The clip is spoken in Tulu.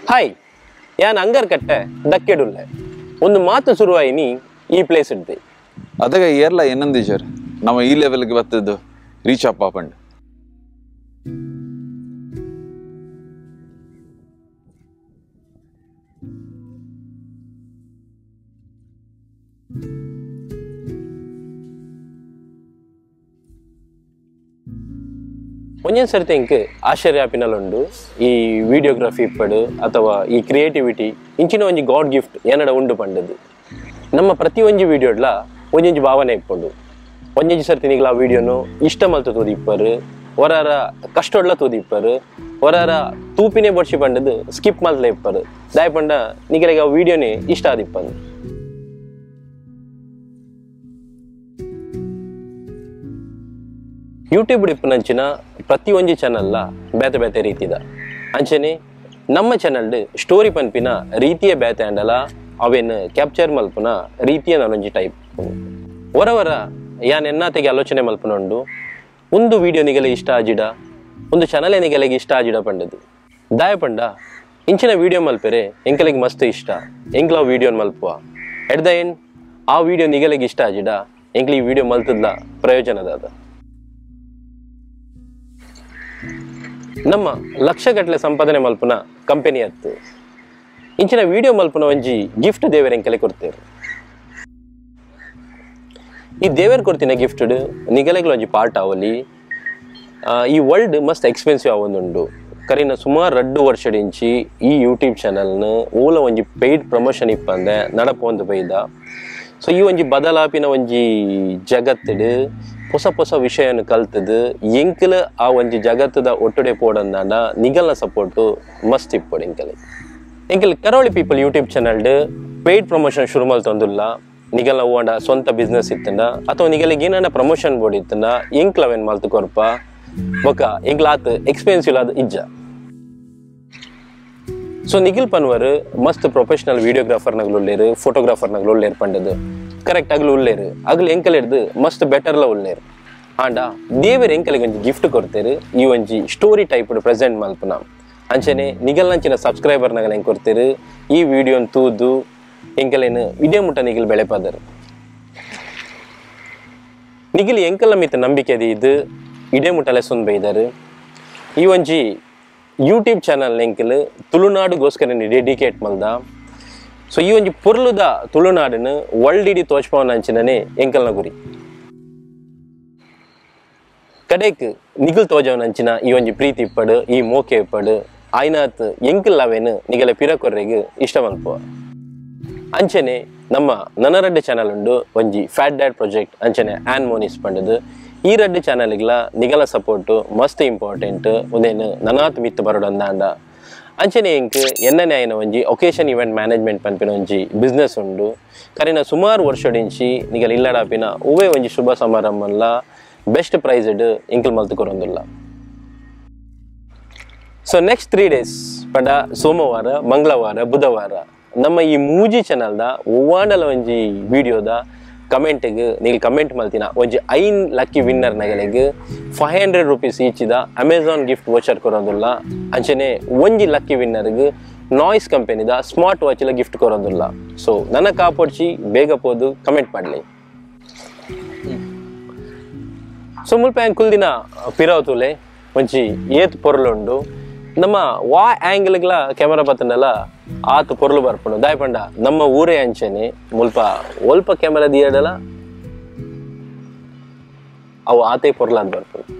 ಹಾಯ್ ಯಾನ್ ಅಂಗರ್ ಕಟ್ಟೆ ದಕ್ಕೆಡುಲ್ಲೆ ಒಂದು ಮಾತು ಶುರುವಾಯಿನಿ ಈ ಪ್ಲೇಸ್ ಇಡ್ದೆ ಅದಗ ಏರ್ಲ ಏನಂದಿಜರ್ ನಮ್ಮ ಈ ಲೆವೆಲ್ಗೆ ಬತ್ತದ್ದು ರೀಚ್ ಅಪ್ ಆಪಂಡ್ ಒಂಜೊಂದು ಸರ್ತಿ ಇಂಕ್ ಆಶ್ಚರ್ಯ ಆಪಿನಲುಂಡು ಈ ವಿಡಿಯೋಗ್ರಫಿ ಇಪ್ಪಡು ಅಥವಾ ಈ ಕ್ರಿಯೇಟಿವಿಟಿ ಇಂಚಿನ ಒಂಜಿ ಗಾಡ್ ಗಿಫ್ಟ್ ಏನಡ ಉಂಡು ಪಂಡದು ನಮ್ಮ ಪ್ರತಿ ಒಂಜಿ ವಿಡಿಯೋಡ್ಲ ಒಂಜೊಂಜಿ ಭಾವನೆ ಇಪ್ಪುಂಡು ಒಂಜೊಂಜಿ ಸರ್ತಿ ನಿಗ್ಲ ಆ ವಿಡಿಯೋನು ಇಷ್ಟ ಮಲ್ತು ತೂದಿಪ್ಪರು ಹೊರಾರ ಕಷ್ಟೊಡ್ಲ ತೂದಿಪ್ಪರು ಹೊರಾರ ತೂಪಿನೇ ಬಡ್ಸಿ ಪಂಡದು ಸ್ಕಿಪ್ ಮಲ್ತಲೇ ಇಪ್ಪರು ದಾಯ ಪಂಡ ನಿಗಲಿಗೆ ಆ ವಿಡಿಯೋನೇ ಇಷ್ಟ ಆದಿಪ್ಪಂದು. ಯೂಟ್ಯೂಬ್ ಇಪ್ಪನಂಚಿನ ಪ್ರತಿ ಒಂಜಿ ಚಾನಲ್ಲ ಬೇತೆ ಬೇತೆ ರೀತಿದ ಅಂಚನೆ ನಮ್ಮ ಚಾನಲ್ ಸ್ಟೋರಿ ಪನ್ಪಿನ ರೀತಿಯ ಬೇತೆ ಅಂಡಲ ಅವೇನು ಕ್ಯಾಪ್ಚರ್ ಮಲ್ಪುನ ರೀತಿಯ ನಾನೊಂಜಿ ಟೈಪ್ ಹೊರವರ ಯಾನ್ ಎನ್ನಾತೆಗೆ ಆಲೋಚನೆ ಮಲ್ಪುನೊಂಡು ಒಂದು ವಿಡಿಯೋ ನಿಗಲೆ ಇಷ್ಟ ಆಜಿಡ ಒಂದು ಚಾನಲ್ ನಿಗಲೆಗೆ ಇಷ್ಟ ಆಜಿಡ ಪಂಡದು ದಾಯ ಪಂಡ ಇಂಚಿನ ವಿಡಿಯೋ ಮಲ್ಪೆರೆ ಎಂಕಲೆಗೆ ಮಸ್ತ್ ಇಷ್ಟ ಎಂಕ್ಲ ವಿಡಿಯೋನ್ ಮಲ್ಪುವ ಎಟ್ the end ಆ ವಿಡಿಯೋ ನಿಗಲೆಗೆ ಇಷ್ಟ ಆಜಿಡ ಎಂಕ್ಲ ಈ ವಿಡಿಯೋ ಮಲ್ತದ್ಲ ಪ್ರಯೋಜನದಾದ. ನಮ್ಮ ಲಕ್ಷಗಟ್ಟಲೆ ಸಂಪಾದನೆ ಮಲ್ಪುನ ಕಂಪನಿ ಅತ್ತು ಇಂಚಿನ ವಿಡಿಯೋ ಮಲ್ಪುನ ಒಂಜಿ ಗಿಫ್ಟ್ ದೇವರ ಎಂಕಲೆ ಕೊಡ್ತೇವೆ. ಈ ದೇವರ್ ಕೊಡ್ತಿನ ಗಿಫ್ಟ್ ನಿಗಲೆಗಳ ಒಂಜಿ ಪಾರ್ಟ್ ಆವಲಿ. ಈ ವರ್ಲ್ಡ್ ಮಸ್ತ್ ಎಕ್ಸ್ಪೆನ್ಸಿವ್ ಆವೊಂದುಂಡು ಕರಿನ ಸುಮಾರು 2 ವರ್ಷದಿಂಚಿ ಈ ಯೂಟ್ಯೂಬ್ ಚಾನಲ್ನ ಓಲ ಒಂಜಿ ಪೇಯ್ಡ್ ಪ್ರಮೋಷನ್ ಇಪ್ಪಂದೆ ನಡಪೊಂದು ಬೈದ. ಸೊ ಈ ಒಂಜಿ ಬದಲಾಪಿನ ಒಂಜಿ ಜಗತ್ತಿಡು ಹೊಸ ಹೊಸ ವಿಷಯನ ಕಲ್ತದು ಎಂಕಲ ಆ ಒಂಜಿ ಜಗತ್ತದ ಒಟ್ಟುಡೆ ಪೋಡಂದಾಂಡ ನಿಗಲ್ನ ಸಪೋರ್ಟು ಮಸ್ತ್ ಇಪ್ಪೊಡು ಎಂಕಲೆ. ಎಂಕಲ್ ಕರಾವಳಿ ಪೀಪಲ್ ಯೂಟ್ಯೂಬ್ ಚಾನಲ್ಡ್ ಪೇಯ್ಡ್ ಪ್ರಮೋಷನ್ ಶುರು ಮಲ್ತೊಂದುಲ್ಲ. ನಿಗಲ್ನ ಓಂಡ ಸ್ವಂತ ಬಿಸ್ನೆಸ್ ಇತ್ತಂಡ ಅಥವಾ ನಿಗಲಿಗೆ ಏನಾನ ಪ್ರಮೋಷನ್ ಬೋರ್ಡ್ ಇತ್ತಂಡ ಎಂಕ್ಲ ಅವೇನು ಮಲ್ತು ಕೊರ್ಪ ಬೊಕ್ಕ ಎಂಕ್ಲ ಆತ್ ಎಕ್ಸ್ಪೆನ್ಸಿವ್ ಆದ ಇಜ್ಜ. ಸೊ ನಿಖಿಲ್ ಪನ್ವರ್ ಮಸ್ತ್ ಪ್ರೊಫೆಷನಲ್ ವಿಡಿಯೋಗ್ರಾಫರ್ ನಗಲು ಉಲ್ಲೇರು ಫೋಟೋಗ್ರಾಫರ್ ನಗಲು ಉಲ್ಲೇರು ಪಂಡದು ಕರೆಕ್ಟ್ ಅಗಲು ಉಲ್ಲೇರು ಅಗಲು ಎಂಕಲ್ ಹಿಡ್ದು ಮಸ್ತ್ ಬೆಟರ್ಲ ಉಲ್ಲೇರು ಆಂಡ ದೇವರು ಎಂಕಲಿಗೆ ಒಂಜಿ ಗಿಫ್ಟ್ ಕೊಡ್ತೇರು ಈ ಒಂಜಿ ಸ್ಟೋರಿ ಟೈಪ್ ಪ್ರೆಸೆಂಟ್ ಮಲ್ಪುನ ಅಂಚನೆ ನಿಗಲ್ನಂಚಿನ ಸಬ್ಸ್ಕ್ರೈಬರ್ ನಗಲ ಹೆಂಗೆ ಕೊಡ್ತೇರು ಈ ವಿಡಿಯೋನ್ ತೂದು ಎಂಕಲೇನು ಇದೇ ಮುಟ್ಟ ನಿಗಿಲ್ ಬೆಳೆಪಾದರು ನಿಗಿಲ್ ಎಂಕಲ ಮಿತ್ತ ನಂಬಿಕೆ ಇದು ಇಡೇ ಮುಟ್ಟಲೆ ಸುಂದ್ ಬೈದರು. ಈ ಒಂಜಿ ಯೂಟ್ಯೂಬ್ ಚಾನಲ್ ಎಂಕಲ್ ತುಳುನಾಡುಗೋಸ್ಕರ ಡೆಡಿಕೇಟ್ ಮಲ್ದ. ಸೊ ಈ ಒಂಜಿ ಪೊರ್ಲುದ ತುಳುನಾಡನ್ನು ವರ್ಲ್ಡ್ ಇಡೀ ತೋಚ್ಪವನ ಅಂಚಿನೇ ಎಂಕಲ್ನ ಗುರಿ. ಕಡೆಕ್ ನಿಗಲ್ ತೋಜವನ ಅಂಚಿನ ಈ ಒಂಜಿ ಪ್ರೀತಿ ಇಪ್ಪಡು ಈ ಮೋಕೆ ಇಪ್ಪಡು ಆಯ್ನಾತ್ ಎಂಕಲ್ ಅವೇನು ನಿಗಲ ಪಿರಕೊರ್ರೆಗ್ ಇಷ್ಟ ಮಲ್ಪುವ. ಅಂಚನೆ ನಮ್ಮ ನನ್ನ ರಡ್ಡು ಚಾನಲ್ ಉಂಡು ಒಂಜಿ ಫ್ಯಾಟ್ ಡ್ಯಾಡ್ ಪ್ರಾಜೆಕ್ಟ್ ಅಂಚನೆ ಆ್ಯನ್ ಮೋನಿಸ್ ಪಂಡದು ಈ ರಡ್ಡು ಚಾನಲ್ಗಳ ನಿಗಲ ಸಪೋರ್ಟು ಮಸ್ತ್ ಇಂಪಾರ್ಟೆಂಟ್ ಒಂದೇನು ನನಾತ್ ಮಿತ್ತು ಬರೋಡಂದಾಂಡ. ಅಂಚನೆ ಎಂಕ್ ಎನ್ನನೆ ಆಯ್ನ ಒಂಜಿ ಒಕೇಶನ್ ಇವೆಂಟ್ ಮ್ಯಾನೇಜ್ಮೆಂಟ್ ಪನ್ಪಿನ ಒಂಜಿ ಬಿಸ್ನೆಸ್ ಉಂಡು ಕರಿನ ಸುಮಾರು ವರ್ಷಡಿಂಚಿ ನಿಗಲ ಇಲ್ಲಡಾಪಿನ ಒವ್ವೇ ಒಂಜಿ ಶುಭ ಸಮಾರಂಭಲ್ಲ ಬೆಸ್ಟ್ ಪ್ರೈಸ್ಡ್ ಎಂಕಲ್ ಮಲ್ತು ಕೊರೊಂದುಲ್ಲ. ಸೊ ನೆಕ್ಸ್ಟ್ 3 ಡೇಸ್ ಪಂಡ ಸೋಮವಾರ ಮಂಗಳವಾರ ಬುಧವಾರ ನಮ್ಮ ಈ ಮೂಜಿ ಚಾನಲ್ದ ಒವ್ವಾಂಡಲ ಒಂಜಿ ವಿಡಿಯೋದ ಕಮೆಂಟಿಗೆ ನೀವು ಕಮೆಂಟ್ ಮಲ್ತಿನ ಒಂಜಿ 5 ಲಕ್ಕಿ ವಿನ್ನರ್ ನಗಲಿಗೆ 500 ರುಪೀಸ್ ಈಚಿದ ಅಮೆಝಾನ್ ಗಿಫ್ಟ್ ವೋಚರ್ ಕೊರೋದಿಲ್ಲ. ಅಂಚನೆ ಒಂಜಿ ಲಕ್ಕಿ ವಿನ್ನರ್ಗೆ ನಾಯ್ಸ್ ಕಂಪನಿದ ಸ್ಮಾರ್ಟ್ ವಾಚ್ ಎಲ್ಲ ಗಿಫ್ಟ್ ಕೊರೋದಿಲ್ಲ. ಸೊ ನನ್ನ ಕಾಪೊಡ್ಚಿ ಬೇಗ ಪೋದು ಕಮೆಂಟ್ ಮಾಡಲಿ. ಸೊ ಮುಲ್ಪ ಕುಲ್ದಿನ ಪಿರಾವತುಲೆ ಒಂಜಿ ಏತ್ ಪೊರ್ಲುಂಡು ನಮ್ಮ ವಾ ಆ್ಯಂಗಲ್ಗಳ ಕ್ಯಾಮರಾ ಬತ್ತಂಡಲ್ಲ ಆತು ಪೊರ್ಲು ಬರ್ಪುಂಡು ದಾಯಪಂಡ ನಮ್ಮ ಊರೇ ಅಂಚನೆ ಮುಲ್ಪ ಒಲ್ಪ ಕ್ಯಾಮರಾ ದಿಯಡಲ ಅವು ಆತೇ ಪೊರ್ಲಾದ್ ಬರ್ಪುಂಡು.